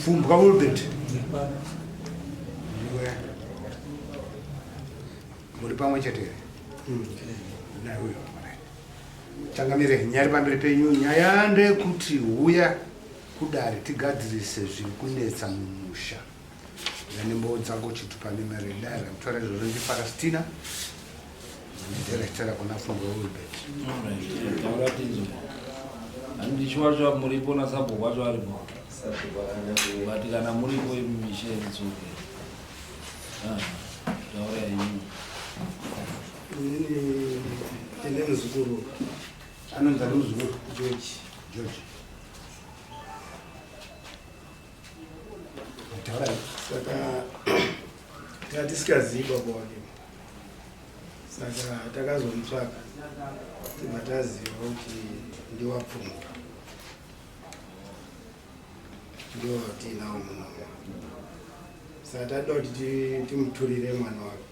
Pfumbwa Wilbert. Ndiwe. Muri pamwe chete here? Naye uyo. Changamire, nyaya iri pamberi penyu, nyaya ndeyekuti huya kudare tigadzirise zviri kunetsa mumusha. Ndandimboudza kuchitupa nemere dare kutaura izvozvo ndiFarastina ndidirectera kuna Pfumbwa Wilbert. Taura tinzwe. Handichi wacho muripo nasabhuku wacho aripo. But kana muripo imi mishe it's okay. Ah, taura imi. Inini ndine muzukuru Anonzi ani muzukuru? George. George. Taurai. Saka tatisikazivi baba wake. Saka takazomutsvaka tibva taziva kuti ndiwapfungwa. Ndiwo watinawo muno. Saka tada kuti timuturire mwana wake.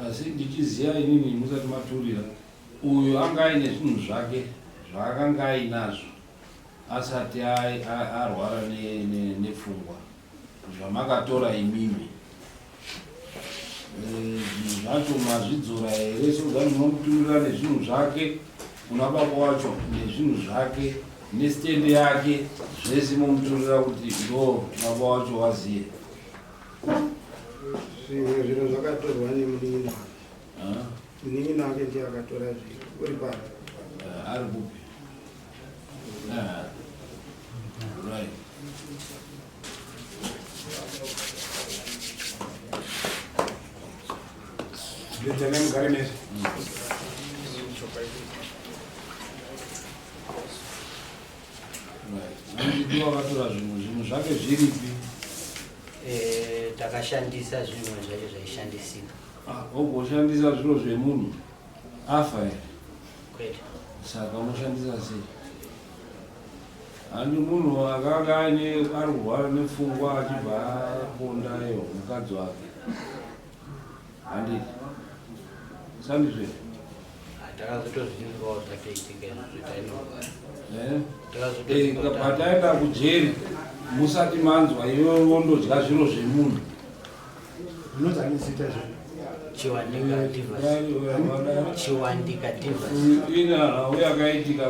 Asi ndichiziva inini musati maturira uyu anga aine zvinhu zvake zvaakanga ainazvo asati arwara nepfungwa zvamakatora imimi eh, zvinhu zvacho mazvidzora here so that munomutumira nezvinhu zvake kuna baba wacho nezvinhu zvake nestand yake zvese momuturira kuti ndo baba wacho waziye Zvimwe zviro zvakatorwa nemunin'ina wake. Munin'ina wake ndiye akatora zviro. Uri pano. Eh, ari kupi? Eh, right. Ndedzanai mugare mese. Right. Wakatora zvinhu zvinhu zvake zviripi? Eh, takashandisa zvimwe zvacho zvaishandisika. Ah, wogoshandisa zviro zvemunhu afa here? Kwete. Saka unoshandisa sei? Handi munhu akanga aine ari kurwara nepfungwa achibva aponda iyo mukadzi wake. Handiti? Sandizve? Takazotozvinzwawo zvatoitika izvozvo tainorwara. Eh? Eh, pataenda kujeri musati manzwa iwe wondodya zviro zvemunhu. Zvinonzi ani zita izvo? Chiwandika Divas. Chiwandika Divas. Ina nhau yakaitika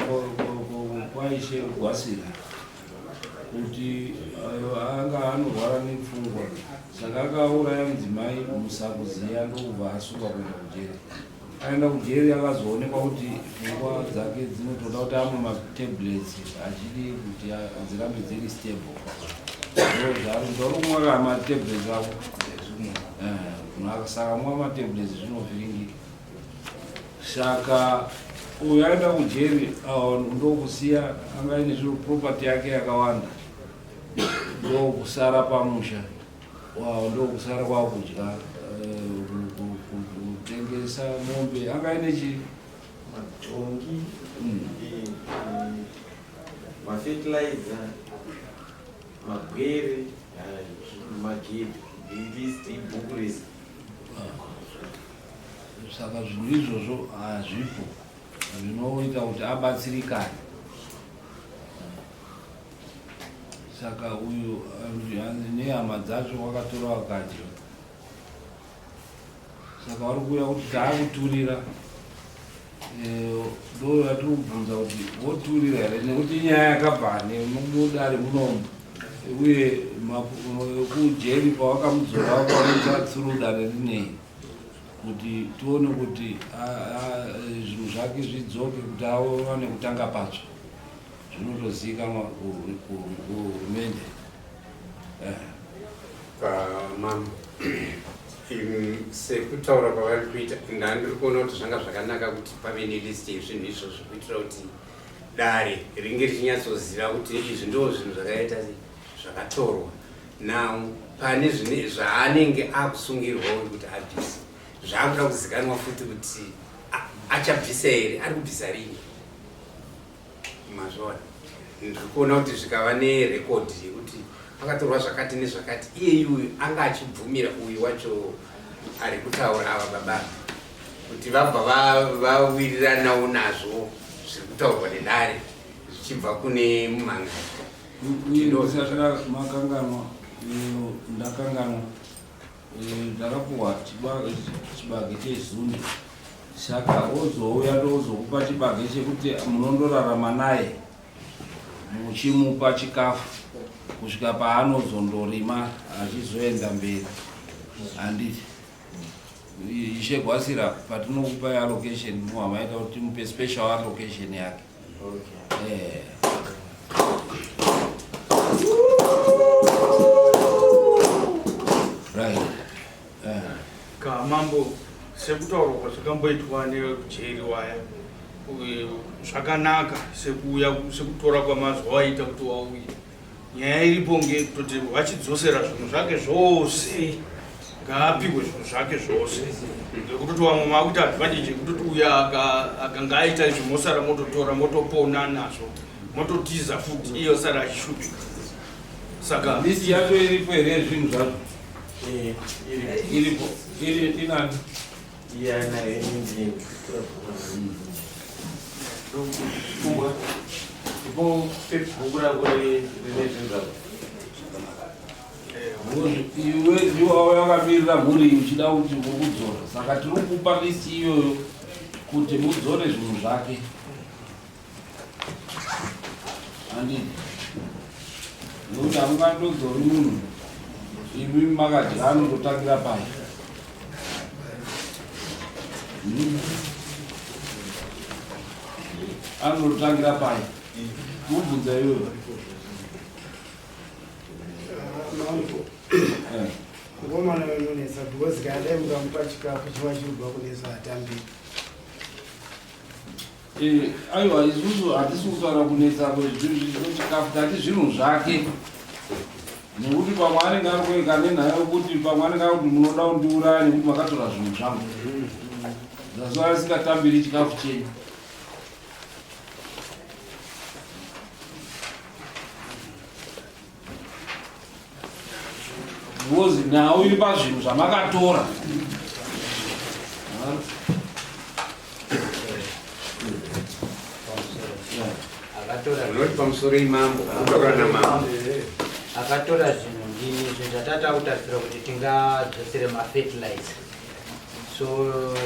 kwaIshe Gwasira kuti anga anorwara nepfungwa saka akauraya mudzimai musakuziya ndokubva asungwa kuenda kujeri. Aenda kujeri akazoonekwa kuti pfungwa dzake dzinotoda kuti amwe matablets achidi kuti dzirambe dziri stable. Ndozvaari kuti uri kumwa ka matablets ako. Eh, saka mwa matablets zvinovhiringika. Saka uyu aenda kujeri ndokusiya anga aine zviro property yake yakawanda ndokusara pamusha. Wow, ndokusara kwakudya eh, kutengesa mombe anga aine chii madhongi eh, eh, mafertilizer magwere magedhi list ibhuku rese ah. saka zvinhu izvozvo hazvipo zvinoita kuti abatsirikane Saka uyu hanzi nehama dzacho wakatora wakadya. Saka vari kuuya kuti taakuturira eh, ndo yatiri kubvunza kuti voturira here nekuti inyaya yakabva nemudare munomu uye kujeri pawakamudzora wakamuita tsuru dare rinei kuti tione kuti zvinhu zvake zvidzoke kuti awane kutanga patsva. Zvinotoziikanwa kuhurumende. Eh. Mambo, sekutaura kwavari kuita ndandiri kuona kuti zvanga zvakanaka kuti pave nelist yezvinhu izvozvo kuitira kuti dare ringe richinyatsoziva kuti izvi ndo zvinhu zvakaita zvakatorwa now pane zvaanenge akusungirwawo kuti abvise zvaakuda kuzikanwa futi kuti achabvisa here ari kubvisa rini Mazviona, ndiri kuona kuti zvikava nerekodhi yekuti pakatorwa zvakati nezvakati, iye uyu anga achibvumira uyu wacho ari kutaura ava baba kuti vabva vawiriranawo nazvo zviri kutaurwa nedare. zvichibva kune mumhan'ari. Uye ndisati makanganwa, ndakanganwa, ndakapuhwa chibage chezunde, saka ozouya ndozokupa chibage chekuti munondorarama naye muchimupa chikafu kusvika paanozondorima achizoenda mberi. Handiti Ishe Gwasira, patinokupa allocation muhamaita kuti timupe special allocation yake. Right. Kamambo, sekutaurwa kwazvakamboitwa nejeri waya, zvakanaka sekuuya sekutora kwamazwa waita kuti wauye. Nyaya iripo ngekutoti vachidzosera zvinhu zvake zvose, ngaapihwe zvinhu zvake zvose, ngekutoti vamwe makuita advantage yekutoti uya akanga aita izvi, mosara mototora motopona nazvo, mototiza futi, iye osara achishupika. Saka list yacho iripo here, zvinhu zvacho? Iripo, iri inani? Iyana inini. Ipo bhuku rako rine zvinhu zvako. Iwe ndiwo wakamirira mhuri iyi uchida kuti uri kudzora, saka tiri kupa list iyoyo kuti mudzore zvinhu zvake, handiti? Nekuti hamungandodzori munhu imi makadya, anondotangira pai? Anondotangira pai? Mubvunza iyoyo. Mambo, mukomana unonetsa because kana dai mukamupa chikafu chiva chirubva kunetsa, hatambiri. Aiwa, isusu hatisi kutaura kunetsa kwechikafu, tati zvinhu zvake, nekuti pamwe anenge ari kueka nenhaya yokuti pamwe anenge ari kuti munoda kundiuraya nekuti makatora zvinhu zvangu, zazuva asingatambiri chikafu chenyu. Because nhau iri pazvinhu zvamakatora. Akatora Unoti pamusoro imambo, kutaura namambo. Akatora zvinhu ndini. Zvinhu zvatata kutarisira kuti tingadzosere mafertilizer, so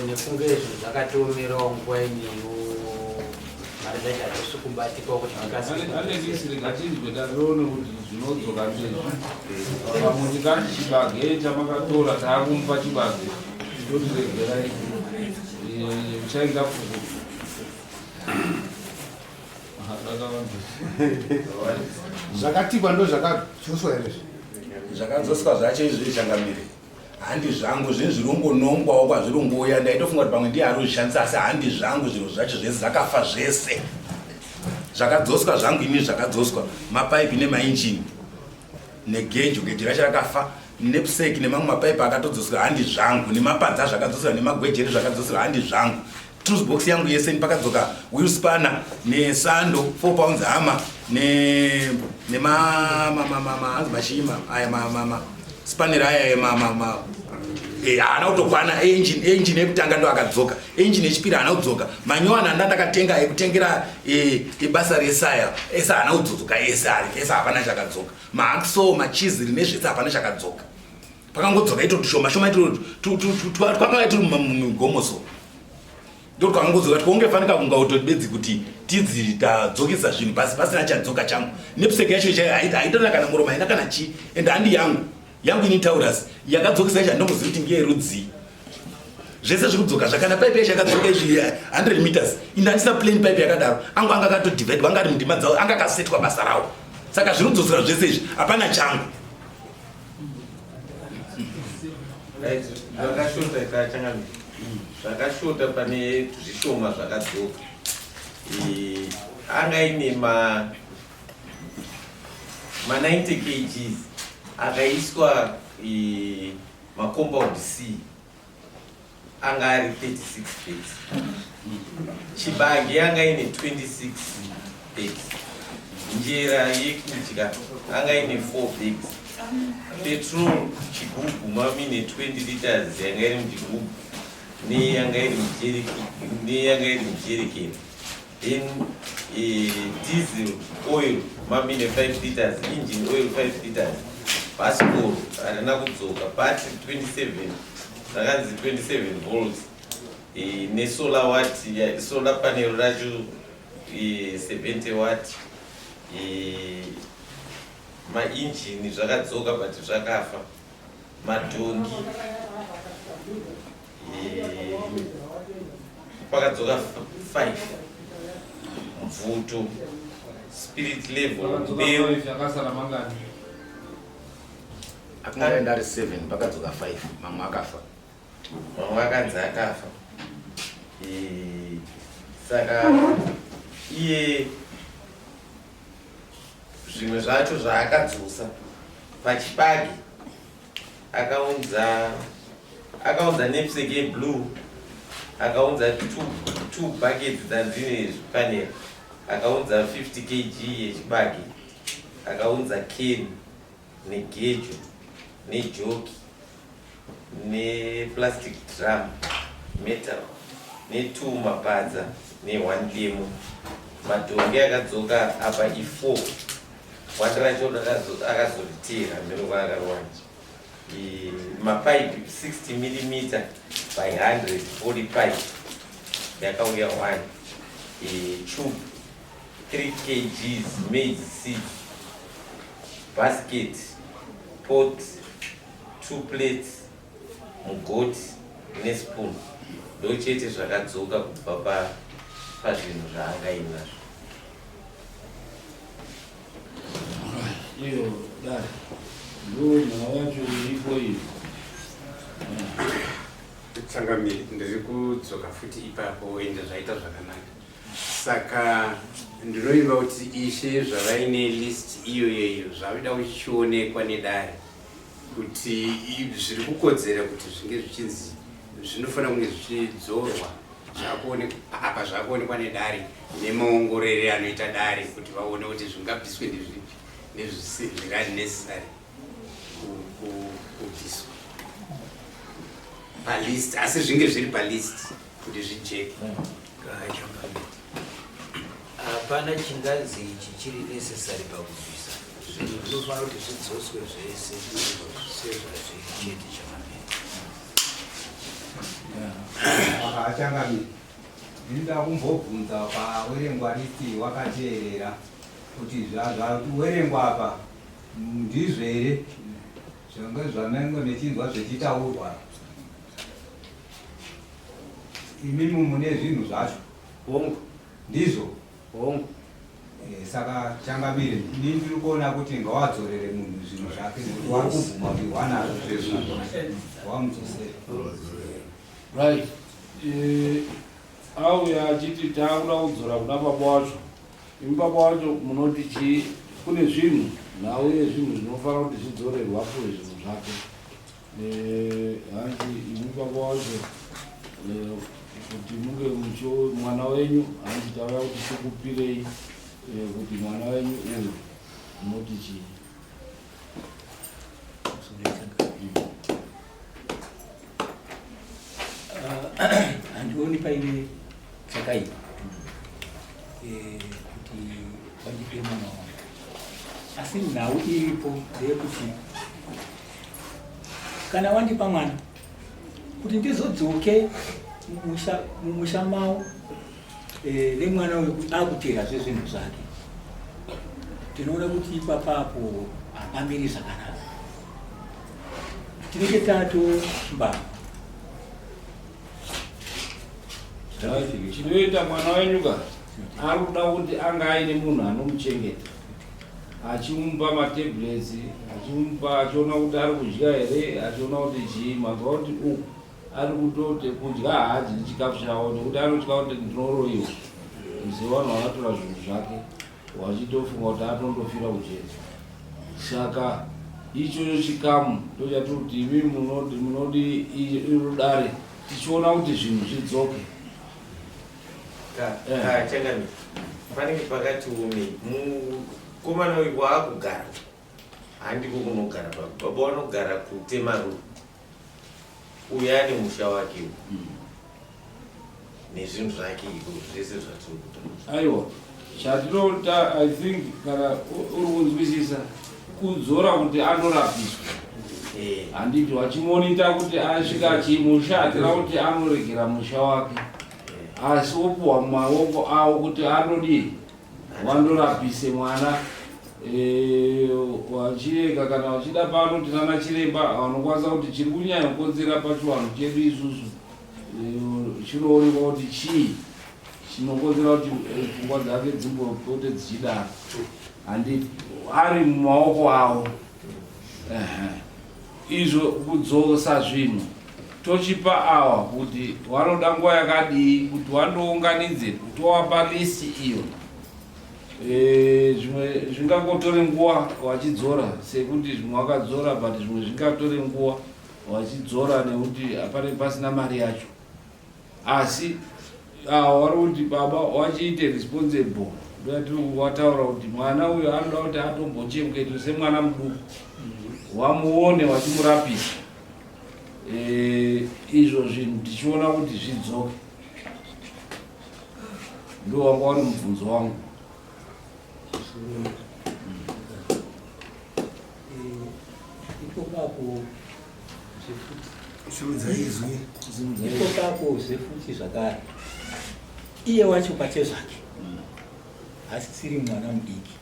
nekunge zvinhu zvakatiomerawo nguva ineyo, mari dzacho hadzisi kubatikawo kuti tikasike. Anekisi, ngatinzwe tatione kuti zvinodzoka ndezvi. Pamwe tikati chibage chamakatora, taakumupa chibage, totiregerai uchainga pfuku. Rakawanda. Zvakatikwa ndo zvakadzoswa here izvi? Zvakadzoswa zvacho izvi, changamire, handi zvangu. Zvinhu zviri kungonongwawo kwazviri kungouya. Ndaitofunga kuti pamwe ndiye ari kuzvishandisa, asi handi zvangu. Zviro zvacho zvese zvakafa zvese. Zvakadzoswa zvangu ini, zvakadzoswa mapaipi nemainjini negejo. Gejo racho rakafa, knapsack nemamwe mapaipi akatodzoswa, handi zvangu. Nemapadza zvakadzoswa, nemagwejeri zvakadzoswa, handi zvangu. Tools box yangu yese, pakadzoka wheel spanner nesando, 4 pounds hammer, nema hanzi machima aya, spanner aya, haana kutokwana. Engine yekutanga ndo akadzoka, engine yechipiri haana kudzoka. Manyowani anda ndakatenga ekutengera ibasa resaya ese haana kudzoka ese, ari ese, hapana chakadzoka. Mahacksaw, machisel nezvese, hapana chakadzoka. Pakangodzoka ito tushoma shoma ito twakanga tiri mumigomo, so ndo twakangodzoka tikaunge fanika kunga utobedzi kuti tidzi tadzokesa zvinhu pasi, pasina chadzoka changu. Knapsack yacho chaiyo haitona kana muromo, haina kana chii, ende handi yangu. Yangu ini Taurus yakadzokesa yacho handombozivi kuti ngeyerudzii. Zvese zviri kudzoka zvakana. Pipe yacho yakadzoka izvi 100 meters, inde handisina plain pipe yakadaro. Angu anga akatodivhaidwa, anga ari mundima dzawo, anga akasetwa basa rawo. Saka zviri kudzosera zvese izvi, hapana changu. Right, zvakashota kachangamire, zvakashota pane zvishoma zvakadzoka. Anga ine ma 90 kgs akaiswa macompound C, anga ari 36 bags. Chibage anga ine 26 bags. Njera yekudya anga ine 4 bags. Petrol chigubhu mamine 20 liters yanga iri muchigubhu neyanga iri mujerikeni. Then diesel oil mamine 5 liters, engine oil 5 liters, bhasikoro harina kudzoka, battery 27 rakanzi 27 volts nesolar watt, solar panel racho 70 watt. Mainjini zvakadzoka but zvakafa. Madhongi pakadzoka 5, mvuto, spirit level, mbeu. Akasara mangani? Akanga aenda ari 7, pakadzoka 5, mamwe akafa. Mamwe akanzi akafa. Saka iye zvimwe zvacho zvaakadzosa pachibage, akaunza knapsack yeblue, akaunza two buckets dzanzine zvipanera, akaunza 50 kg yechibage, akaunza can negejo nejoki neplastic drum metal ne2 mapadza ne1 demo. Madhongi akadzoka apa i4, wati racho akazoritera mberi kwaakaruwanja. Mapaipi 60 mm by 100 40 pipe yakauya 1 tube, 3 kgs maize seeds, basket, pot, two plates, mugoti nespoon. Ndo chete zvakadzoka kubva pazvinhu zvaangainazvo. Iyo dai ndo nhau yacho iripo iyo. Tsangamiri, ndiri kudzoka futi ipapo. Ende zvaita zvakanaka. Saka ndinoimba kuti ishe zvavaine list iyoyoyo, zvavida kuchionekwa nedare kuti zviri kukodzera kuti zvinge zvichinzi zvinofanira kunge zvichidzorwa. Zvakuonekwa apa, zvakuonekwa nedare nemaongorere anoita dare kuti vaone kuti zvingabviswe ndezvipi nezviri unnecessary kubviswa palist, asi zvinge zviri palist kuti zvijeke. Hapana chinganzi ichi chiri necessary pakubvisa. Zvinhu zvinofanira kuti zvidzoswe zvese sezvazviri chete, chakamira. Achangamiri, ndinoda kumbobvunza, pawerengwa list wakateerera kuti zvawerengwa apa ndizvo here zvange zvamange mechinzwa zvichitaurwa? Imimi mune zvinhu zvacho? Hongu. Ndizvo? Hongu. Saka changamire, ini ndiri kuona kuti ngawadzorere munhu zvinhu zvake, nekuti wari kubvuma kuti wanazvo zvezvo, wamudzosere. Right. Auya achiti taakuda kudzora kuna baba wacho. Imi baba wacho munoti chii? Kune zvinhu, nhau yezvinhu zvinofanira kuti zvidzorerwa, apuwe zvinhu zvake. Hanzi imi baba wacho, kuti munge mucho mwana wenyu, hanzi tauya kuti tikupirei kuti mwana wenyu uyu, munoti chii? Handioni paine chakaipa kuti vandipe mwana wangu, asi nhau iripo ndeyekuti kana wandipa mwana, kuti ndizodzoke mumusha mavo nemwana uyu akuteerazve zvinhu zvake, tinoona kuti ipapapo hapamiri zvakanaka, tinenge tatombama. Chinoita mwana wenyu ka, ari kuda kuti anga aine munhu anomuchengeta, achimupa matablets, achimupa, achiona kuti ari kudya here, achiona kuti chii. Manzwa kuti uku ari kutoti kudya haadyi chikafu chavo nekuti anotya kuti ndinoroyiwa, sevanhu vakatora zvinhu zvake, wachitofunga kuti atondofira kujeri. Saka ichocho chikamu ndochatiri kuti imi munodi iro dare tichiona kuti zvinhu zvidzoke. Changami, panenge pakati ume mukomana uyu waakugara, handiko kunogara baba, baba vanogara kuTemaruru, uyu ane musha wake uyu. Nezvinhu zvake iko zvese zvatiri kuta. Aiwa, chatinoita I think kana uri kunzwisisa kudzora kuti anorapiswa eh. handiti wachimonita kuti asvika chimusha hatina kuti anoregera musha wake eh. asi wopuhwa mumaoko avo kuti anodii wandorapise mwana eh, wachirega kana wachida pano tinana chiremba vanokwanisa kuti chiri kunyanya kukonzera pachivanhu chedu isusu eh, chinoonekwa kuti chii chinokonzera kuti eh, pfungwa dzake dzimbopote dzichidaro handiti ari mumaoko avo Izvo kudzosa zvinhu tochipa awa kuti wanoda nguva yakadii kuti wandounganidze towapa list iyo e, zvimwe zvingangotore nguva wachidzora sekuti zvimwe wakadzora but zvimwe zvingatore nguva wachidzora nekuti hapane pasina mari yacho Asi awa wari kuti baba wachiite responsible ndoyatiri wataura kuti mwana uyo anoda kuti atombochengetwe semwana muduku wamuone wachimurapisa e, izvo zvinhu tichiona kuti zvidzoke ndo wanga wari mubvunzo wangu ipopapo Simudza izwi. Ipopapo zvefuti zvakare. Iye wacho pachezvake hasisiri mwana mudiki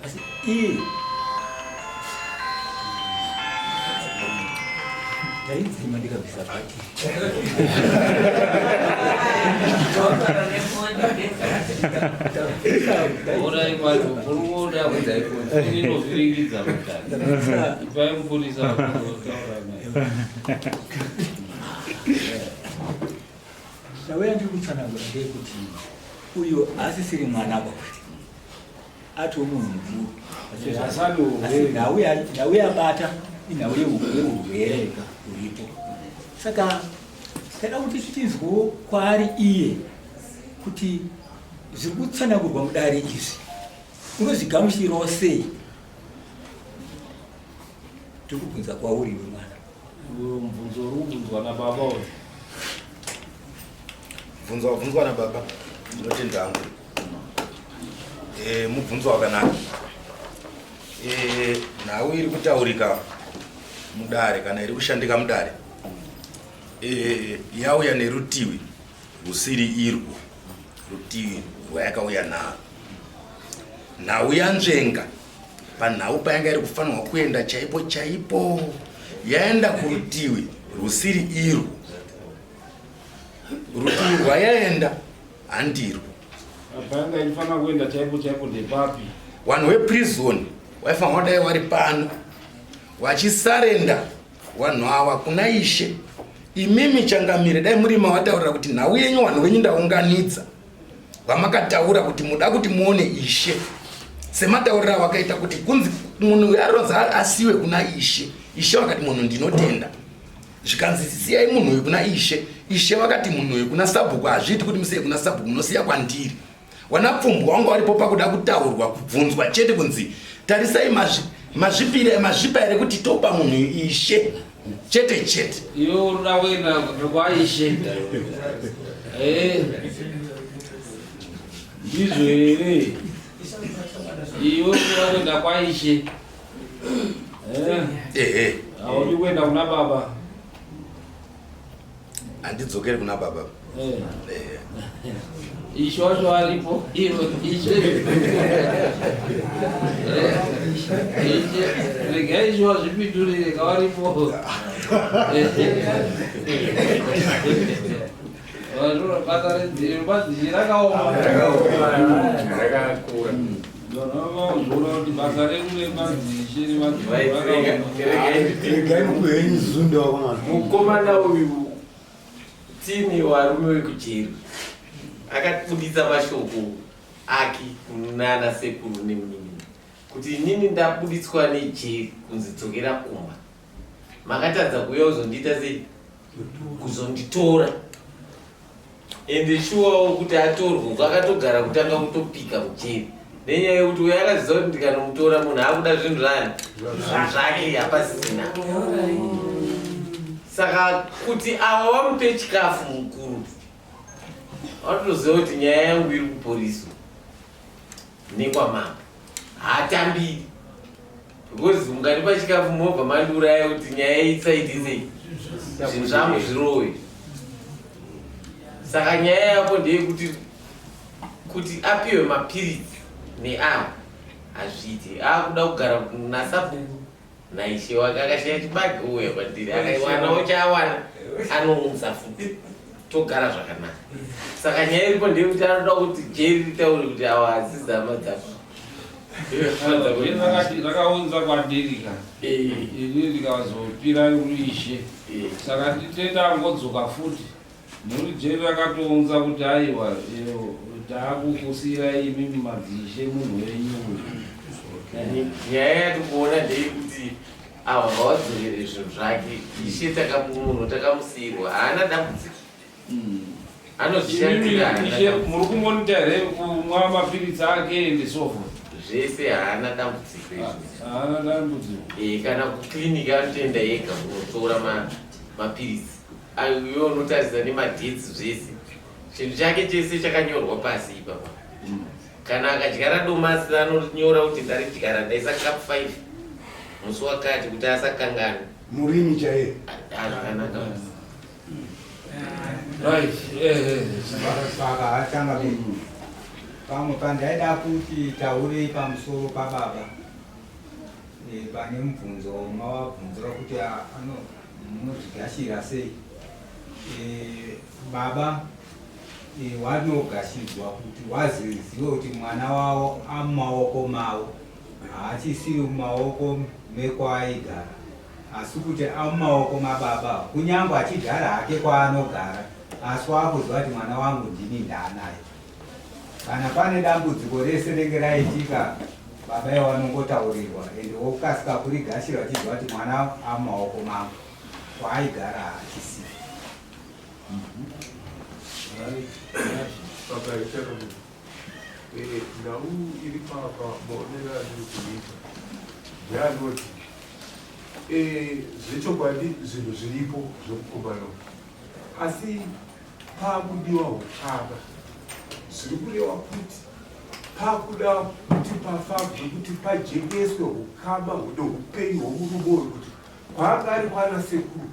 asi iye ndaidzima ndikabvisa bhati Orai kwacho kuruoda inovhiringidza mutani. Ipai mupurisa taura naye. Ndauya ndiri kutsanangura ndeyekuti uyo haasisiri mwana kwakuti atoo munhu mukuru asi nhau yabata inhau yeurwere uripo saka taida kuti tinzwewo kwaari iye kuti zviri kutsanangurwa mudare izvi unozvigamuchirawo sei tiri kubvunza kwauri iwe mwana mubvunzo uri kubvunzwa nababa uyu mubvunzo wabvunzwa nababa ndinotenda hangu e, mubvunzo wakanaka e, nhau iri kutaurika mudare kana iri kushandika mudare e, yauya nerutivi rusiri irwo rutivi rwayakauya naro nhau yanzvenga panhau payanga iri kufanirwa kuenda chaipo chaipo yaenda kurutivi rusiri irwo rutivi rwayaenda handirwo payanga ichifanira kuenda chaipo chaipo ndepapi vanhu veprison waifanirwa kudai wari pano wachisarenda Wanhu awa kuna Ishe. Imimi changamire dai muri mawataurira kuti nhau yenyu wanhu wenyu ndaunganidza. Vamakataura kuti muda kuti muone Ishe. Semataurira awakaita kuti kunzi munhu uyu aronzi asiwe kuna Ishe. Ishe vakati munhu ndinotenda. Zvikanzi siyai munhu uyu kuna Ishe. Ishe vakati munhu uyu kuna sabhuku hazviiti kuti musiye kuna sabhuku munosiya kwandiri. Wanapfumbwa wanga waripo pakuda kutaurwa kubvunzwa chete kunzi tarisai mazvipira mazvipa here kuti topa munhu ishe chete chete. Iwe unoda kuenda kwaishe eh. Ndizvo here? Iwe unoda kuenda kwaishe eh. Ehe. Haudi kuenda kuna baba. Handidzokeri kuna baba. Eh. eh. Ishe wacho aripo ivo ishe. Eh, ishe regai ishe wazvipindurire kawaripo. Basa redzimba rakaoma. Rakakura. Mukomana uyu tini varume vekujeri akabuditsa mashoko ake kunana sekuru nemunin'ina kuti inini ndabuditswa nejeri kunzi dzokera kumba makatadza kuuya kuzondiita sei kuzonditora ende shuwawo kuti atorwe uko akatogara kutanga kutopika mujeri nenyaya yekuti uyo akaziva kuti ndikanomutora munhu akuda zvinhu zvani zvake hapasisina saka kuti ava vamupe chikafu mukuru Vanotoziva kuti nyaya yangu iri kupolisi nekwamambo. Haatambiri. Because mungandipa chikafu mobva mandiuraya kuti nyaya itsaiti sei. Zvinhu zvangu zvirowe. Saka nyaya yako ndeyekuti kuti apiwe mapiritsi neavo hazviiti. Akuda kugara nasabhuku naishe wake akashaya chibage ouya kwandiri akaiwanawo chaawana anounza futi togara zvakanaka. Saka nyaya iripo ndeyekuti anoda kuti jeri ritaure kuti awa hadzisi hama dzako. Rakaunza kwandiri ka ini ndikazopira ishe saka nditendangodzoka futi nekuti jeri rakatounza kuti aiwa taakukusiyirai imimi madzishe munhu wenyu uyu. Nyaya yatikuona ndeyekuti ava ngavadzorere zvinhu zvake ishe takamunhu takamusiyirwa haana dambudziko anozvishandira. Ishe muri kumonita here kumwa mapiritsi ake and so forth? Zvese haana dambudziko izvo. Haana dambudziko. Kana kuclinic anotoenda ega kunotora mapiritsi ayo iwe unotarisa nemadates zvese. Chinhu chake chese chakanyorwa pasi ipapa. Kana akadyara domasi anonyora kuti ndaridyara ndaisa cup 5 musi wakati kuti asakanganwe. Murimi chaiye. Zvakanaka. Right. Saka hachangamire. Pamwe pandaida kuti taurei pamusoro pababa. Pane mubvunzo mawabvunzira kuti munozvigashira sei. Baba wanogashidzwa kuti waziziwe kuti mwana wavo amumaoko mavo, haachisiri mumaoko mekwaaigara, asi kuti amumaoko mababa, kunyange achigara hake kwaanogara, asi waakuziva kuti mwana wangu ndini ndaanaye. Kana pane dambudziko rese rinenge raitika, baba ivo vanongotaurirwa ende wokasika kurigashira vachiziva kuti mwana amumaoko mangu, kwaaigara haachisiri. Nhau iri papa maonero andiri kuita ndeanoti zvechokwadi zvinhu zviripo zvekukomana, asi pakudiwa ukama zviri kureva kuti pakuda kuti pafambwe kuti pajekeswe ukama neupenyu hwomurume uyu kuti kwaanga ari kwana sekuru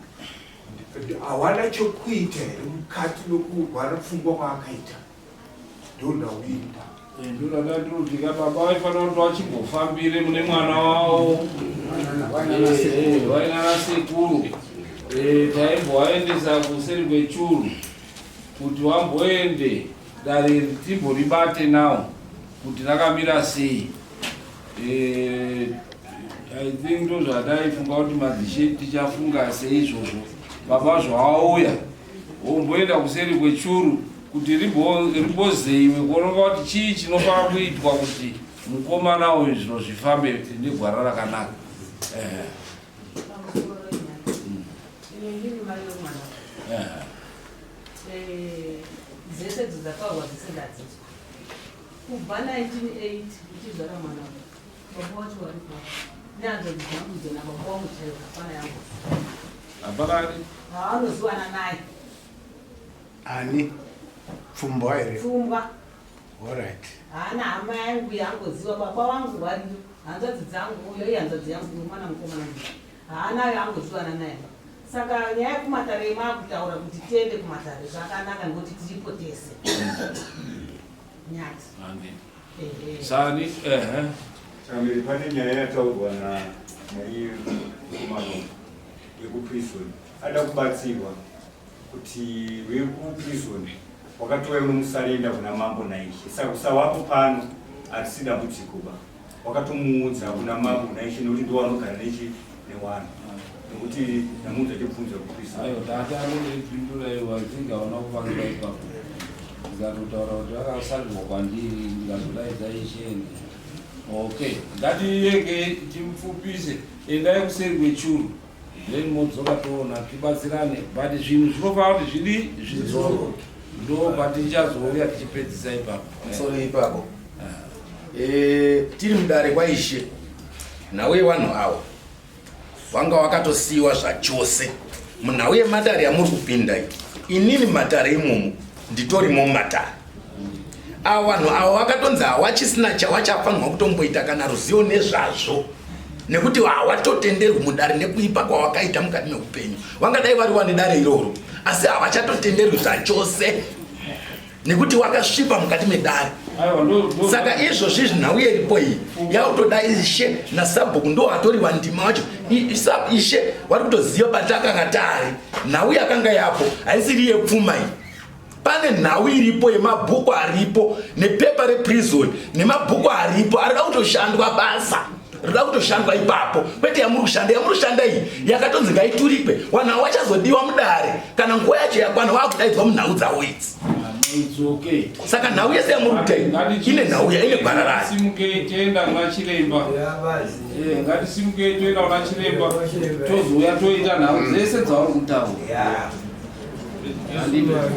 hawana chokuita here mukati nokurwara pfungwa kwaakaita. Ndonhau iri pa Ndondandirutika baba vaifanira kuti vachimbofambire mune mwana wavo vainana sekuru. Taimbovaendesa kuseri kwechuru kuti vamboende dare timboribate nawo kuti rakamira sei. I think ndozvataifunga kuti madzishe tichafunga seizvozvo. Baba zvavauya vomboenda kuseri kwechuru kuti rimbozeiwe kuonekwa kuti chii chinofanira kuitwa kuti mukomana uyu zviro zvifambe negwara rakanaka. Dzese dzakawa dzese ndadziswa kubva 1980 ndichizvara mwana wangu. Baba wacho waripo nehanzvadzi dzangu idzo nababa wangu chaivo hapana yangu. Hapana ani? Haanoziwana naye. Ani? Pfumbwa here? Pfumbwa. Alright. Haana hama yangu yaangoziva, baba wangu variyo, hanzvadzi dzangu, uyo ihanzvadzi yangu, uyo mwana mukomana uyo. Haana yaangoziwana naye. Saka nyaya yekumatare maakutaura kuti tiende kumatare zvakanaka nekuti tiripo tese. Nyati. Sani, ehe. Chamiri, pane nyaya yataurwa naiye mukomana yekuprison. Ada kubatsirwa kuti vekuprison wakatouya unomusarenda kuna mambo naishe. Saka kusawapo pano hatisi dambudziko ba. Wakatomuudza kuna mambo naishe nekuti ndiwo anogara nechi newanhu. Nekuti ndamuudza chebvunzo yekuprison. Ayo tata anondipindura iwo, I think hauna kufanira ipapo. Ndikatotaura kuti vakasarirwa kwandiri ndikazodaidza ishe. Okay, ngatiyeke timupfupise, endai kuseri kwechuru then modzoka toona tibatsirane, but zvinhu zvinofanira kuti zvidi zvidzoke, ndo patichazouya tichipedzisa ipapo. Sorry ipapo. Tiri mudare kwaishe nhau yevanhu avo vanga vakatosiyiwa zvachose munhau yematare yamuri kupinda iyi. Inini matare imomo Nditorimo mumatare. Ava vanhu ava vakatonzi hawachisina chawachafanirwa kutomboita kana ruzivo nezvazvo nekuti hawatotenderwi mudare nekuipa kwawakaita mukati meupenyu. Vangadai vari wane dare iroro asi havachatotenderwi zvachose nekuti wakasvipa mukati medare. Saka izvozvi izvi nhau yeripo iyi yakutoda ishe nasabhuku ndo atori vandima wacho. Ishe vari kutoziva patakanga tari. Nhau yakanga yapo haisiri yepfuma iyi. Pane nhau iripo yemabhuku aripo nepepa reprison nemabhuku aripo arida kutoshandwa basa rida kutoshandwa ipapo kwete yamuri kushanda. Yamuri kushanda iyi yakatonzi ngaiturikwe. Vanhu avo vachazodiwa mudare kana nguva yacho yakwana vakudaidzwa munhau dzavo idzi. Saka nhau yese yamuri kuita iyi ine nhau ine gwara rayo. Simukei toenda kuna chiremba. Ngatisimukei toenda kuna chiremba tozouya toita nhau dzese dzauri kutaura.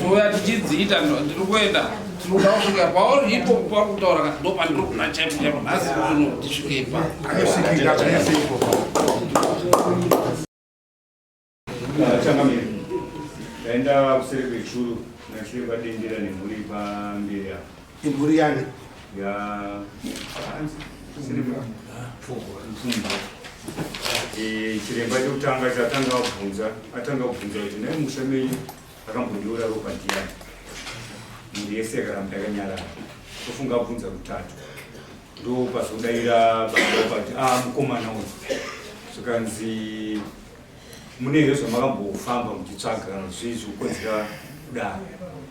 Touya tichidziita. Ndiri kuenda, tinoda kusvika pauri ipo pauri kutaura ndo pandiri kuda chaipo chaipo nhasi uno tisvike ipapo. Anosvikira pese ipo. Changamire, ndaenda kuseri kwechuru nachiremba Dendera nemhuri pamberi apa. Imhuri yani? Ya Chiremba Pfungwa. Chiremba chekutanga chatanga kubvunza, atanga kubvunza kuti nhai musha menyu akambondiura ropa ndiani? Mhuri yese yakaramba yakanyarara. Tofunga abvunza kutatu. Ndo pazodaira baba kuti mukomana uyu. Zvikanzi mune here zvamakambofamba muchitsvaga kana zvii zvikukonzera kudaro?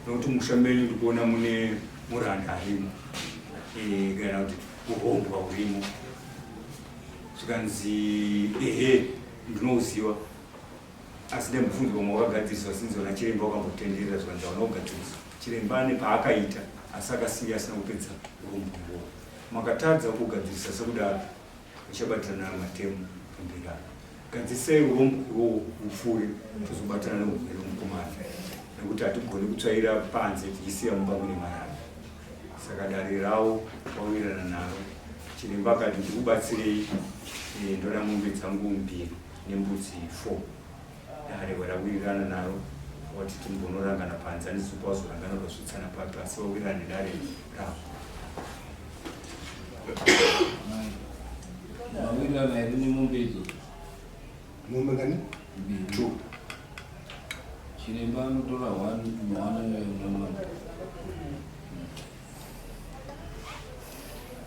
Nokuti musha menyu ndikuona mune muranda arimo. Kana kuti urombwa hurimo. Zvikanzi ehe ndinouziva asi ndemubvunzo vamwe wakagadziriswa sinzi vana chiremba wakambotenderera zvikanzi hauna kugadziriswa. Chiremba ane paakaita asi akasiya asina kupedza urombwa ihwohwo. Makatadza kugadzirisa sekudaro muchabatirana matemo pamberi apo. Gadzirisai urombwa ihwohwo hupfuure tozobatana neurwere mukomana nekuti hatigoni kutsvaira panze tichisiya mumba mune marara. Saka dare ravo wawirirana naro. Chiremba akati ndikubatsirei, ndoda mombe dzangu mbiri nembudzi 4. Dare rawirirana naro wati timbonorangana panze, handizi kuti wazorangana ukasvitsana papi asi wawirirana nedare ravo. Mawirirana here nemombe idzodzo? Mombe ngani? Mbiri. 2. Chiremba anotora 1 mwana uyo.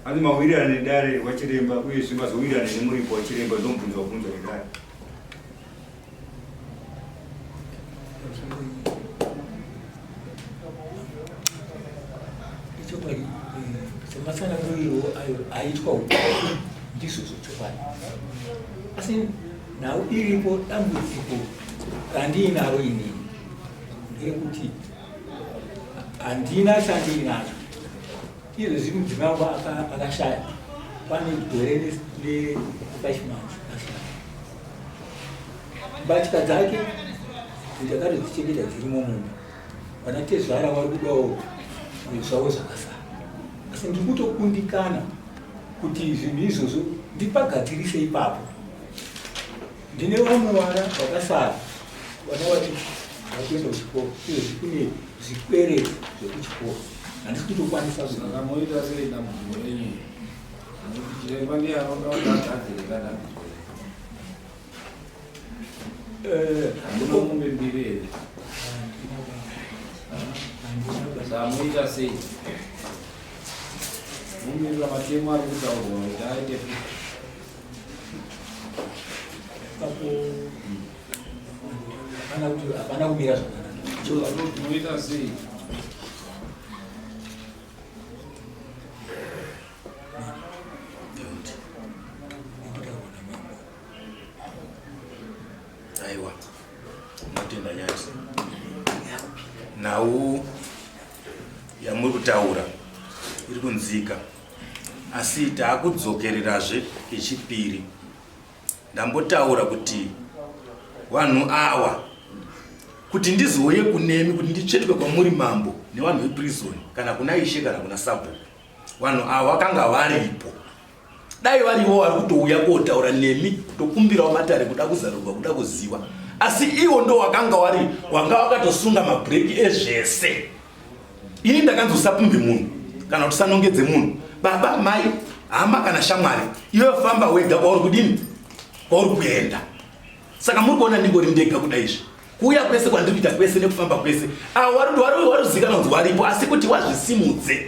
Hanzi mawirirana nedare wachiremba uyezve mazowirirana nemuripo wachiremba ndomubvunzo wabvunzwa nedare. Ichokwadi sematsananguriro ayo aitwa uku ndizvo zvechokwadi, asi nhau iripo dambudziko randiinaro inini nderekuti handina chandiinacho. Izvezvi mudzimai wangu akashaya pane gore ne5 months akashaya. Mbatya dzake ndakatodzichengeta dzirimo mumba, vana tezvara vari kudawo zvavo zvakasara, asi ndiri kutokundikana kuti zvinhu izvozvo ndipagadzirise ipapo. Ndine vamwe vana vakasara, vana vati vakuenda kuchikoro, izvezvi kune zvikwereti zvekuchikoro handisi kutokwanisa. Saka moita sei dambudziko renyu? Nokuti chiremba ndiye anoda kuti agadzire kadambudziko renyu. Hamuna mombe mbiri here? Saka moita sei? Mumirira matemo ari kutaurwa kuti aite ipapo hapana kuti hapana kumira zvakanaka. Moita sei? Aiwa, ndinotenda Nyati. Nhau yamuri kutaura iri kunzika, asi taakudzokererazve kechipiri. Ndambotaura kuti vanhu awa kuti ndizouye kunemi kuti nditsvetwe kwamuri mambo nevanhu veprison kana kuna ishe kana kuna sabhuku, vanhu awa vakanga varipo. Dai varivo vari kutouya kotaura nemi kutokumbirawo matare kuda kuzarurwa kuda kuziva, asi iwo ndo wakanga wari wanga wakatosunga mabhureki ezvese. Ini ndakanzi usapumhe munhu kana kuti usanongedze munhu, baba, mai, hama kana shamwari. Iwe famba wega kwauri kudini, kwauri kuenda. Saka muri kuona ndingori ndega kuda izvi kuuya kwese kwandiri kuita kwese nekufamba kwese awo waruzikanwa kunzi waripo asi kuti wazvisimudze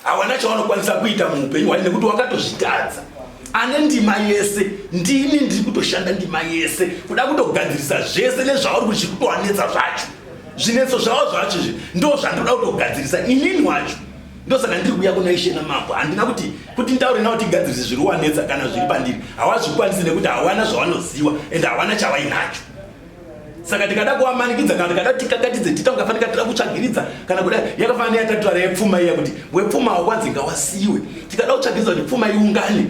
hawana chawanokwanisa kuita muupenyu hwani nekuti wakatozvitadza ane ndima yese ndini ndiri kutoshanda ndima yese kuda kutogadzirisa zvese nezvauri kuti zviri kutowanetsa zvacho zvinetso zvavo zvacho izvi ndo zvandoda kutogadzirisa inini wacho ndosaka ndiri kuuya kuna ishe namambo handina kuti kuti nditaure nawo tigadzirise zviri wanetsa kana zviri pandiri hawazvikwanisi nekuti hawana zvawanoziwa and hawana chawainacho saka tikada kuwamanikidza kana tikada tikakatidze tita ungafanika tida kutsvagiridza kana kuda yakafanana neyatataura yepfuma iya kuti wepfuma wakwanzi ngawasiyiwe tikada kutsvagiridza kuti pfuma iungane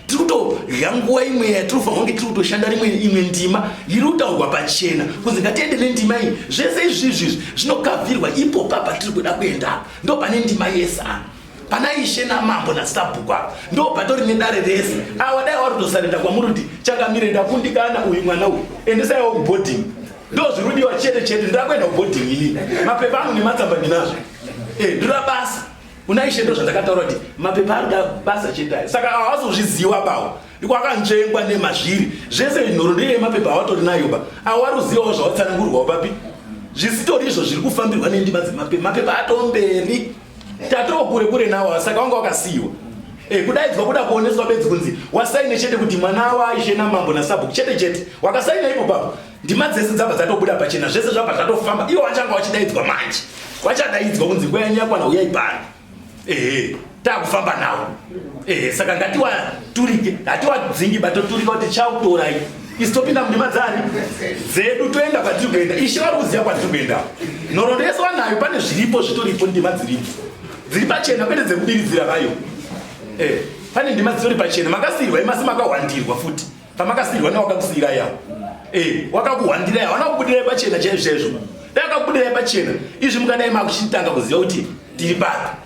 tiri kutodya nguva imwe yatinofanira kunge tiri kutoshanda rimwe imwe ndima iri kutaurwa pachena kunzi ngatiende nendima iyi zvese izvi izvi zvinokavhirwa ipo papa tiri kuda kuenda ndo pane ndima yese apa pana ishe namambo nasabhuku apa ndo patori nedare rese awa dai wari kutosarenda kwamuri kuti changamire ndakundikana uyu mwana uyu endesaiwo kuboarding ndo zviri kudiwa chete chete ndoda kuenda kuboarding ini mapepa angu nematsamba ndinazvo eh, ndoda basa Kuna ishe ndozvandakataura kuti mapepa arikuda basa chete ayo saka hawazozviziwa bawo iko akanzvengwa nemazviri zvese nhoroondo iye yemapepa awatori nayo ba awo waruzivawo zvawatsanangurwawo papi zvisitori izvo zviri kufambirwa nendima dzemapepa mapepa atomberi tatoo kure kure nawo saka wanga wakasiyiwa e, kudaidzwa kuda kuoneswa bedzi kunzi wasaine chete kuti mwana waishe namambo nasabhuku chete chete wakasaina ipo papo ndima dzese dzabva dzatobuda pachena zvese zvabva zvatofamba ivo vachanga vachidaidzwa manje vachadaidzwa kunzi nguva yenyu yakwana uyai pano ehe takufamba nawo ehe saka ngatiwaturike hatiwadzingi batoturika kuti chautorai isi topinda mundima dzani dzedu toenda kwatiri kuenda ishe vari kuziva kwatiri kuenda nhoroondo yese wanayo pane zviripo zvitoripo ndima dziripo dziri pachena kwete dzekubiridzira vayo eh, pane ndima dzitori pachena makasiirwa imasi makahwandirwa futi pamakasiirwa newakakusiirai apo eh, wakakuhwandirai hawana kubudirai pachena chaizvo chaizvo dai akakubudirai pachena izvi mukadai makuchitanga kuziva kuti tiri papi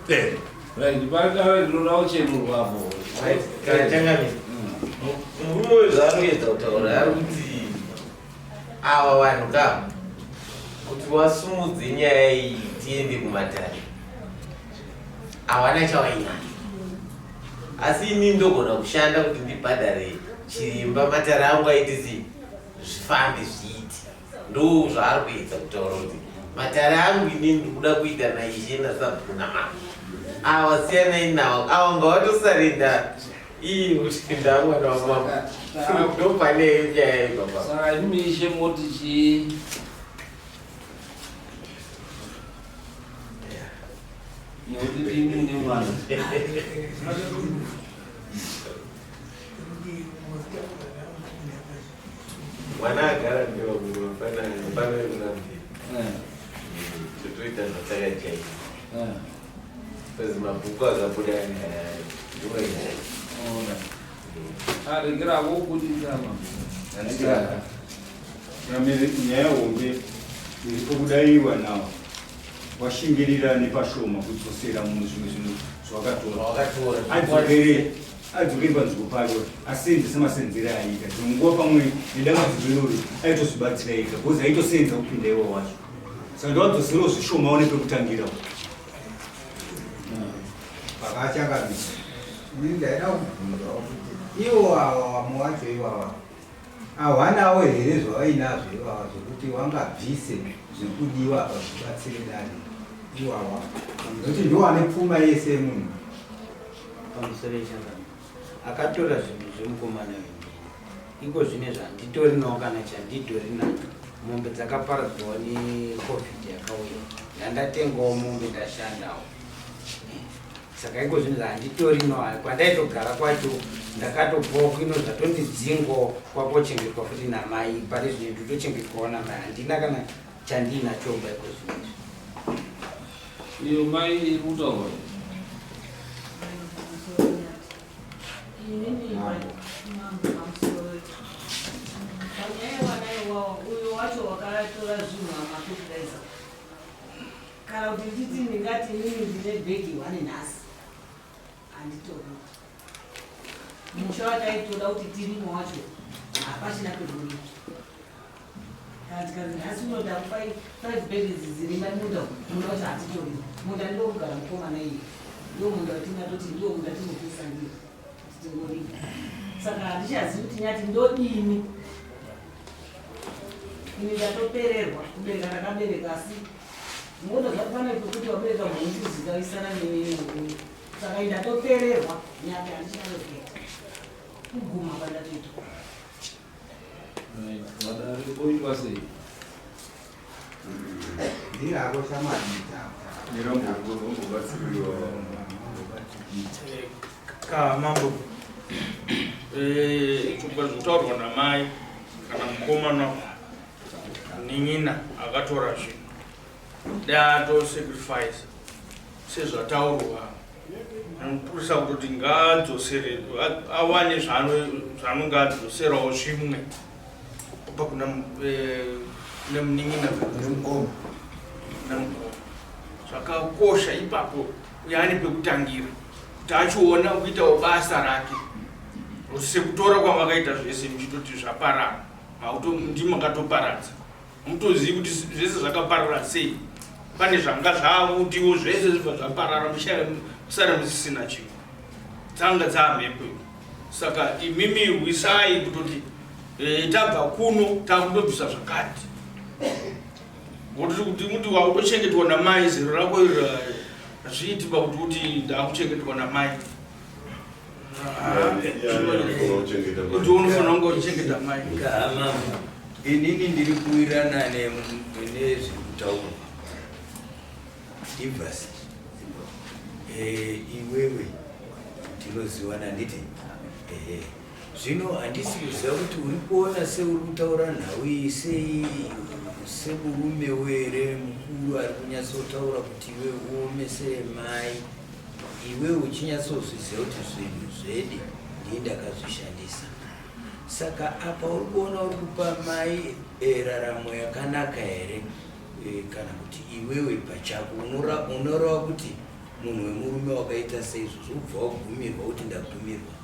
eh. Murume uyu zvaanoedza kutaura ari kuti ava vanhu ka kuti wasumudze nyaya iyi tiende kumatare hawana chawainacho asi ini ndogona kushanda kuti ndibhadhare chiremba matare angu aite sei zvifambe zviite ndo zvaari kuedza kutaura kuti matare angu ini ndikuda kuita naishe nasabhuku namama awa siyanai nawo awa ngavatosarenda iyi kuti ndamwana wamama ndopane nyaya ibaba saka imi ishe moti chii Nekuti ndimi mune mwana. Mwana agara ndewakufanana kunambira. Totoita zvatakajaira. Because mabhuku akabuda ndoanyaya. Aregera wokudisa mabhuku. Nyaya hombe iripo kudaiwa nawo washingirira nepashoma kudzosera munhu zvimwe zvinhu zvawakatora adzokere adzokere panzvimbo pake asenze semasenzere aiita dzimwe nguva pamwe nedambudziko irori aitozvibatsira ega bcause aitosenza kupinda iwo wacho saka ndowadzoserawo zvishoma one pekutangira pakachangamisa ini ndaida kubvunzawo kuti iwo awa wamwe wacho iwawa Hawanawo here zvavainazvo ivava zvekuti wangabvise zviri kudiwa apa zvibatsire dare iwawa nekuti ndiwo ane pfuma yese yemunhu. Pamusoro yechangano akatora zvinhu zvemukomana uyu iko zvine zvanditorinawo kana chanditori nacho mombe dzakaparadzwawo necovid yakauya ndandatengawo mombe ndashandawo saka iko zvinhu zvanditorino kwandaitogara kwacho ndakatobvawo kuino zvatondidzingo kwakochengetwa futi namai pari zvino ndotochengetwawo namai handina kana chandiinachoba iko zvino izvi iyo mai iri kutaura uyo wacho wakatora zvinhu amakutiraiza Kana kuti nditi ndingati inini ndine bhegi one nhasi handitori musha wataitoda kuti tirimo wacho hapachina pekurima. Kana tikanzi nhasi uno ndakupai five babies dzirima munda munda wacho hatitori. Munda ndiwo kugara mukomana iye. Ndiwo munda watingatoti ndiwo munda tinopisa ndiwo. Tingorima. Saka handichazivi kuti nyati ndodini. Ini ndatopererwa kubereka ndakabereka asi munotoziva kuti pane pekuti wabereka munhu uchizikawisana newe. Saka ini ndatopererwa nyati handichina kuita. Kuguma kwandatoitwa. Vadare poitwa sei? Ndirako shamwari. Ka mambo. Eh, chokwa zvinotaurwa namai kana mukomana munin'ina akatora zvinhu. Dai ato sacrifice sezvataurwa Mupurisa kutoti ngaadzosere awane zvaanonge adzoserawo zvimwe kubva kuna eh, kune munin'ina nemukoma nemukoma zvakakosha ipapo uye ane pekutangira kuti achiona kuitawo basa rake sekutora kwamakaita zvese muchitoti zvaparara ndimakatoparadza Hamutozivi kuti zvese zvakaparara sei. Pane zvanga zvavutiwo zvese zvibva zvaparara musara musisina chinhu. Dzanga dzamhepo. Saka imimi rwisai kutoti eh, tabva kuno takutobvisa zvakati. Ngokuti kuti muti wautochengetwa namai zero rako iro hazviiti pakuti uti ndakuchengetwa namai. Kuti unofanira kunge uchichengeta mai. Mama, inini ndiri kuwirana nezviri kutaurwa. Ivasi, eh, iwewe tinoziwana nditi ehe zvino handisi kuziva kuti uri kuona seuri kutaura nhau iyi sei semurume were mukuru ari kunyatsotaura kuti iwe uomesere mai Iwe uchinyatsozviziva kuti zvinhu zvedi ndini ndakazvishandisa. Saka apa uri kuona uri kupa mai eh, raramo yakanaka here eh, kana kuti iwewe pachako unoreva kuti munhu wemurume wakaita seizvozvo ubva wagumirwa kuti ndagumirwa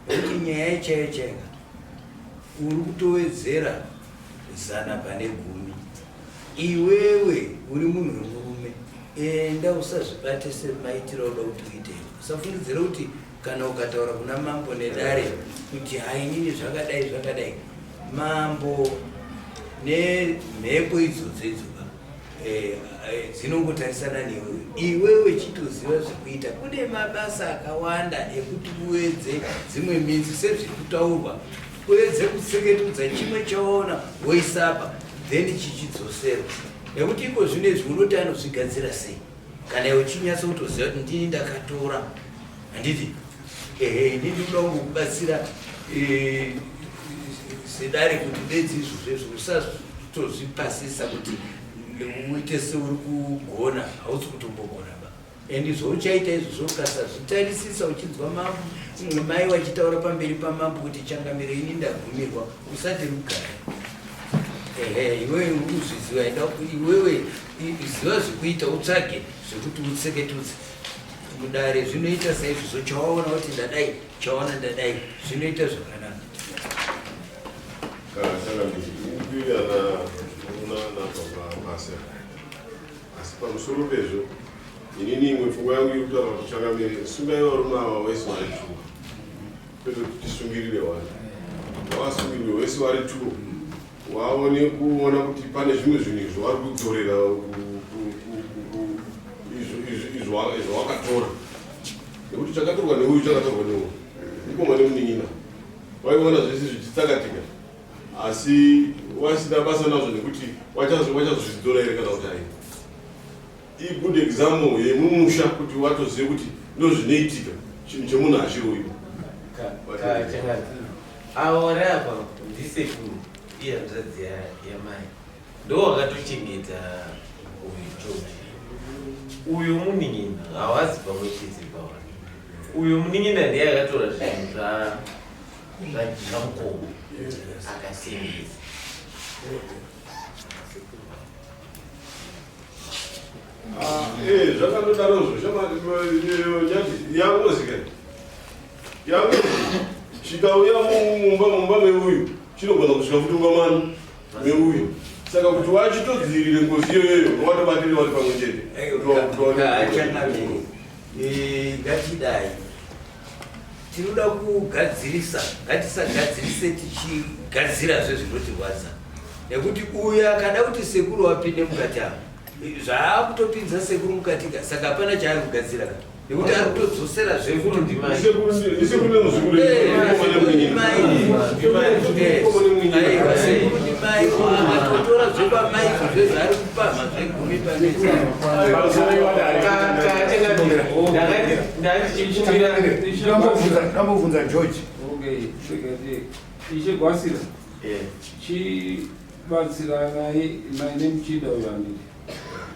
nekuti nyaya chaiyo chaiyo uri kutowedzera zana pane gumi Iwewe uri munhu wemurume, enda usazvibate semaitiro auda kuti uite. Usafungidzira kuti kana ukataura kuna mambo nedare kuti hainini zvakadai zvakadai, mambo nemhepo idzodzo idzoka eh, eh, dzinongotarisana newewe. Iwewe chitoziva zvekuita. Kune mabasa akawanda ekuti uedze dzimwe minzi sezviri kutaurwa Kuedze kutseketudza chimwe chawaona woisa apa then chichidzoserwa nekuti iko zvino izvi unoti anozvigadzira sei kana iwe uchinyatsa kutoziva kuti ndini ndakatora handiti ehe ini ndinoda kungokubatsira eh, sedare kuti bedzi izvozvo izvo usatozvipasisa kuti uite seuri kugona hausi kutombogona ba And zvauchaita izvozvo ukasazvitarisisa uchinzwa mambo mai vachitaura pamberi pamambo kuti changamire ini ndagumirwa usati rugare ehe iwewe uri kuzviziva enda iwewe ziva zvekuita utsvage zvekuti utseketudze mudare zvinoita saizvozvo chawaona kuti ndadai chawaona ndadai zvinoita zvakanaka Asi pamusoro pezvo, inini imwe pfungwa yangu iri kutaura kuti changamire, sungai varume ava wese vari two, kwete kuti tisungirire one. Ngavasungirwe wese vari two, waone kuona kuti pane zvimwe zvinhu izvo vari kudzorera izvo wakatora, nekuti chakatorwa neuyu chakatorwa neuyu, mukoma nemunin'ina waiona zvese zvichitsakatika asi wasina basa nazvo nekuti wachazozvidzora here kana kuti aii igood example yemumusha kuti watozive kuti ndozvinoitika chinhu chemunhu hachiroiwa avo vari apa ndisekuru ihanzvadzi yamai ndo wakatochengeta uyu George uyu munin'ina hawazi pamwe chete pawa uyu munin'ina ndiye akatora zvinhu zva zvamukoma akatengesa ah, eh, zvakandodarozvo yangozi ka yangozi chikauya mumba mumba meuyu chinogona kusvika futi mumba mani meuyu. Saka kuti wachitodzivirire ngozi iyoyoyo watobatirira vari pamwe chete. Changamire, ngatidai tinoda kugadzirisa, ngatisagadzirise tichigadzirazve zvinotirwadza, nekuti uyu akada kuti sekuru wapinde mukati avo, zvaakutopinza sekuru mukatika, saka hapana chaari kugadzira ka, nekuti ari kutodzosera Sekuru Sekuru ndimai, akatotora zvepamai zve zvaari kupamha zvegumi pane. Ndambobvunza George. Okay, Ishe Gwasira, chibatsiranai nemuchinda uyu, handiti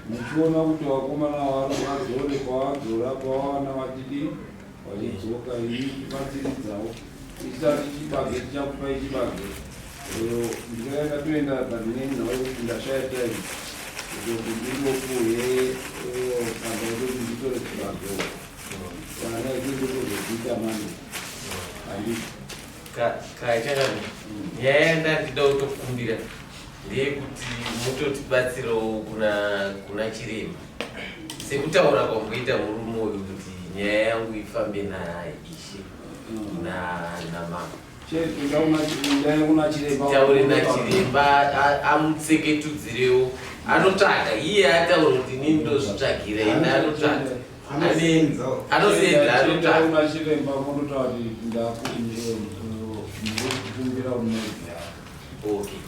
muchiona kuti vakomana vadzore pavadzora pavawana vachidi vachidzoka, ini chibatsiridzawo isati chibage tichakupai chibage. Ndikaenda toenda pandine nhau yekuti ndashaya time kuti ndingopuhe tsamba yekuti nditore chibage vana itindokuzodzita mani, handiti? Kachakami, nyaya yandandida kutokumbira ndeyekuti mutotibatsirawo kuna chiremba, sekutaura kwamboita murume uyu kuti nyaya yangu ifambe naishe namama. Taure nachiremba amutseketudzirewo, anotsvaga iye, ataura kuti inini ndozvitsvagira, ende anotsvaga, anosenza, anotsvaga. Kuna chiremba mondotaura kuti ndakukumbira unobva. Okay.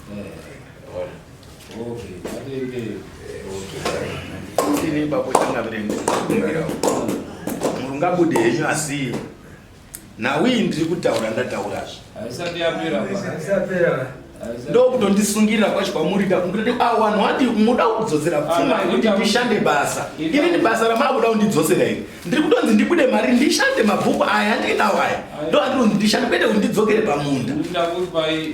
Okay, atende. Ini ipapo changamire ndikukumbirawo murungabude henyu, asi nhau iyi ndiri kutaura, ndataurazve. Haisati yapera. Ndokutondisungira kwacho kwamuri kutoti vanhu wati muda kudzosera pfuma yekuti ndishande basa. Inini basa ramakuda kundidzosera iri, ndiri kutonzi ndibude mari ndishande mabhuku aya andinawo aya, ndo andiri kunzi ndishande, kwete kuti ndidzokere pamunda.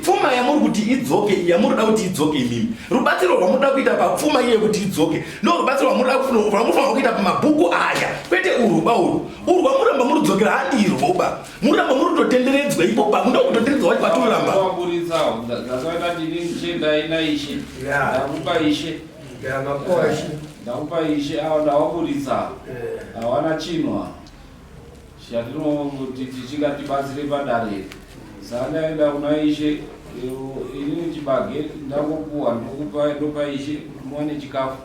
Pfuma yamuri kuti idzoke, yamuri kuti idzoke imimi, rubatsiro rwamunoda kuita papfuma iye kuti idzoke ndo rubatsiro rwamunofanira kuita pamabhuku aya, kwete urwuba urwu. Urwu rwamuramba murudzokera handirwoba, muramba muri kutotenderedzwa ipo pa ndo kutotenderedzwa wacho kwatoramba. Waburitsawo ndakaita ndini ndichiendai naishe, ndakupa ishe, ndakupa ishe avo, ndavaburitsa, hawana chinhu chatinoti tichingatibatsire padare. Saka ndaenda kuna ishe, inini chibage ndangopuwa, ndokupa, ndopa ishe kuti muwane chikafu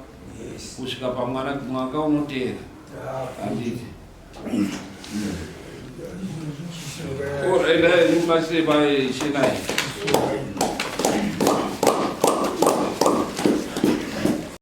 kusvika pamwana mwaka unoteera, handiti? Endai machiremba ishe naye.